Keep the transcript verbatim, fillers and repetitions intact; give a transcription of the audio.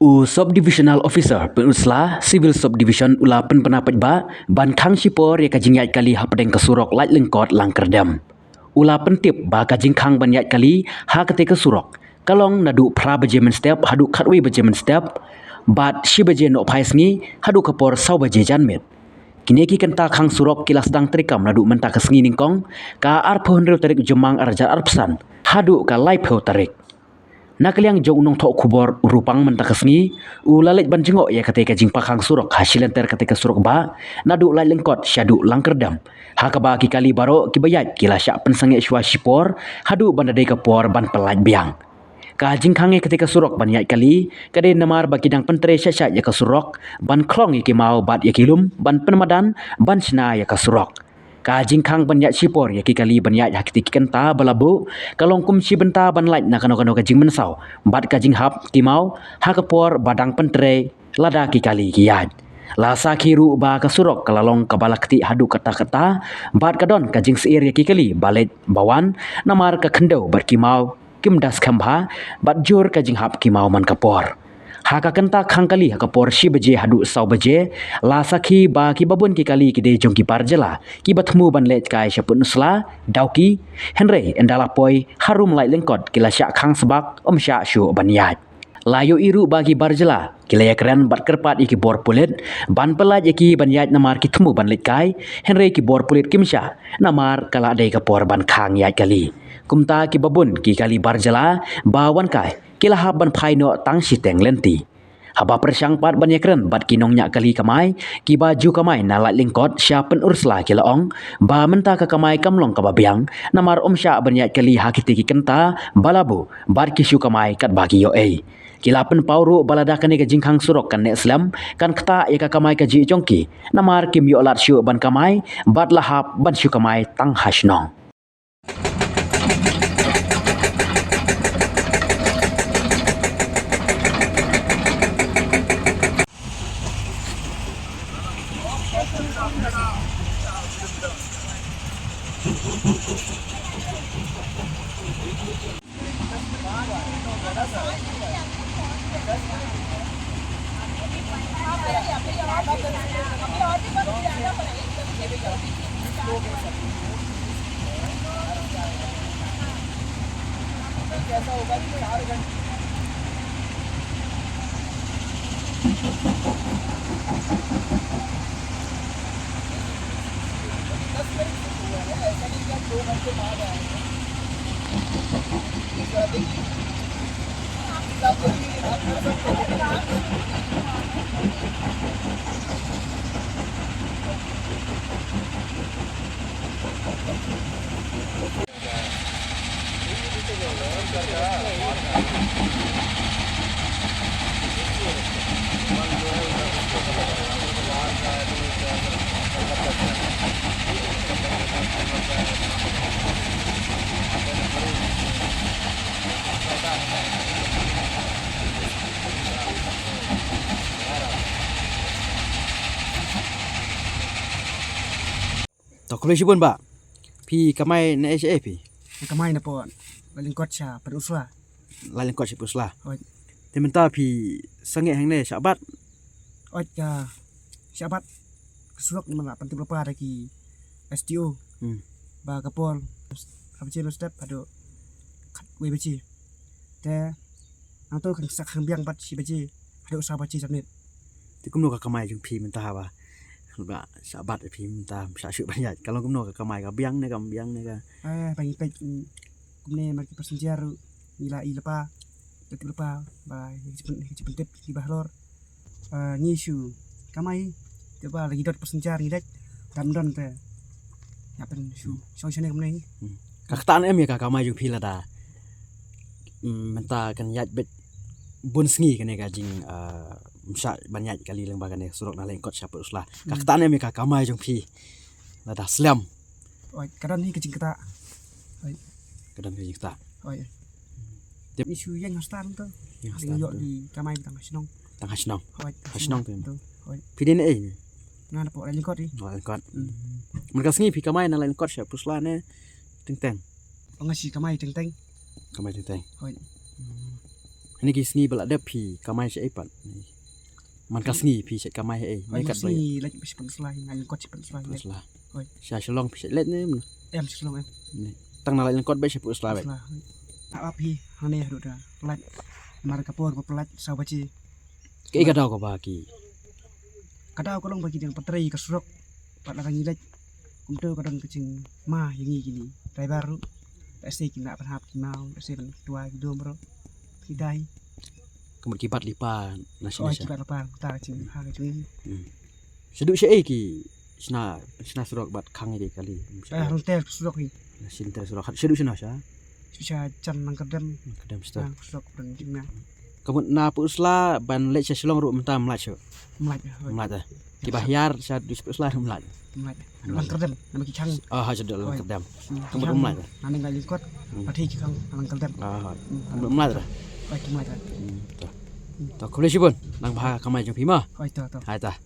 U Sub-Divisional Officer Pynursla, Civil Sub-Division u la pynbna paidbah ban khang shipor ïa ka jingïaid kali hapdeng ka surok Laitlyngkot Langkyrdem. U la pyntip ba ka jingkhang ban ïaid kali ha katei ka surok ka long naduh phra baje mynstep haduh khatwei baje mynstep, bad shi baje nohphai sngi haduh ka por saw baje janmiet. Kine ki kynta khang surok ki la sdang treikam naduh mynta ka sngi nyngkong, ka arphew hynriew tarik Jymmang arhajar arphew san, haduh ka laiphew tarik. Na ka liang jong u nongthoh khubor u Rupang mynta ka sngi, u la leit ban jngoh ïa katei ka jingpang khang surok ha shilynter katei ka surok bah, naduh Laitlyngkot shaduh Langkyrdem. Ha kaba ki kali baroh kiba ïaid ki la shah pynsangeh shuwa shipor, haduh ban da dei ka por ban pyllait biang. Ka jingkhang ïa katei ka surok ban ïaid kali, ka dei namar ba ki dang pyntrei shait shait ïa ka surok, ban khlong ïa ki maw bad ïa ki lum, ban pynmadan, ban shna ïa ka surok. Ka jingkhang ban ïaid shipor ïa ki kali ban ïaid ha kitei ki kynta ba la buh, ka long kum shi bynta ban lait na kano kano ka jingmynsaw bad ka jinghap ki maw, ha ka por ba dang pyntrei lada ki kali ki ïaid. La sakhi ruh ba ka surok ka la long kaba la ktieh haduh katta katta, bad ka don ka jingsyier ïa ki kali ba leit ba wan, namar ka khyndew bad ki maw kim da skhem bha, bad jur ka jinghap ki maw man ka por. Ha ka kynta khang kali ha ka por shi baje haduh saw baje, la sakhi ba kiba bun ki kali ki dei jong ki bar jylla, kiba thmu ban leit kai sha Pynursla, Dawki, hynrei ynda la poi harum Laitlyngkot ki la shah khang sbak, ym shah shuh ban ïaid. La ïohi ruh ba ki bar jylla ki la ïakren bad kyrpad ïa ki bor pulit ban pyllait ïa ki ban ïaid namar ki thmu ban leit kai, hynrei ki bor pulit kim shah, namar ka la dei ka por ban khang ïaid kali. Kumta kiba bun ki kali bar jylla ba wan kai, ki la hap ban phai noh tang shiteng lynti. Haba pyrshang pat ban ïakren bad ki nongñiah kali kamai, kiba ju kamai na Laitlyngkot sha Pynursla ki la ong ba mynta ka kamai kam long kaba biang, namar ym shah ban ïaid kali ha kitei ki kynta ba la buh, bad ki shu kamai katba ki ïoh ei. Ki la pynpaw ruh ba lada kane ka jingkhang surok kan neh slem, kan ktah ïa ka kamai kajih jong ki, namar kim ïoh lad shuh ban kamai, bad la hap ban shu kamai tang ha shnong. To khublei shibun bah. Phi kamai na ei sha ei phi? Nga kamai na pdeng Laitlyngkot sha Pynursla. Laitlyngkot sha Pynursla. Hooid. Te mynta phi sangeh hangne shah bat? Hooid, ka shah bat. Ka surok namar la pyntip lypa da ki S D O. Hmm. Ba ka por phra baje mynstep haduh khatwei baje. Te nangta kan sa khang biang bad shi baje haduh saw baje janmiet. Te kumno ka kamai jong phi mynta haba, ba shah bat phi mynta, shah shuh ban ïaid? Ka long kumno ka kamai, ka biang ne kam biang ne ka? Eh, ba ngi peit, mm, kumne mar ki passenger ruh ngi la ïohi lypa, tip lypa ba ngi ju pyn-, ngi ju pyntip kiba halor. Eh, ngi shu kamai, te ba la ngi dot passenger ngi leit, dam don te ïa pyn shu shong shane kumne. Hmm. Ka ktah ne em ïa ka kamai jong phi lada, mm, mynta kan ïaid beit bun sngi kane ka jing, eh, ym shah ban ïaid kali lyngba kane surok na Laitlyngkot sha Pynursla? Ka, hmm, ktah ne em ïa ka kamai jong phi lada slem? Hooid, ka don hi ka jingktah. Hooid. Ka don hi ka jingktah. Hooid. Tip. Ngi shu ïeng hostel to. Ïeng hostel. Ngi ïoh to. Ki kamai tang ha shnong. Tang ha shnong. Hooid. Ha shnong te. To. Hooid. Phi dei na ei? Nga na pdeng Laitlyngkot hi. Laitlyngkot. Hmm. Mynta ka sngi phi kamai na Laitlyngkot sha Pynursla ne teng teng? Nga shu kamai teng teng. Kamai teng teng. Hooid. Hmm. Hangne ki sngi ba la dep phi kamai shaei pat? Man ka sngi phi shait kamai shaei? Hangne ka sngi leit phi shait pynslai, nga lyngkot shait pynslai. Pynslai. Sha Shillong phi shait leit ne mynno? Em, sha Shillong em. Tang na leit lyngkot beit shait pynslai beit. Pynslai. Ap hi hangne haduh da leit. Mar ka por ba pynlait saw baje. Kaei ka daw kaba ki? Ka daw ka long ba ki dang pyntrei ka surok. Pat lada ngi leit kumto ka don ka jingma ïa ngi kine driver ruh. Lehse kin lah ban hap ki maw, lehse ban tuai ki dum ruh. Ki dei. Ka mut ki bat lypa na shane sha. Ki bat lypa, ta ka jingha ka jong ngi. Shaduh shaei ki shna, shna surok bad khang ïa ki kali? Hangter surok hi. Hangter surok. Shaduh shano sha? Sha jan Nangkyrdem. Nangkyrdem sha. Surok ban jingna. Ka mut na Pynursla ban leit sha Shillong ruh mynta ym lait shuh? Ym lait. Ym lait. Kiba hiar shaduh Pynursla ruh ym lait? Ym lait. Nangkyrdem namar ki khang. Ah, ha, shaduh Nangkyrdem. Ka mut ym lait. Hangne nga lyngkot. Pyrthei ki khang Nangkyrdem. Ah, ha. Ka mut ym lait. Ym lait. To, khublei shibun. Nang bha kamai jong phi mo. Hai ta.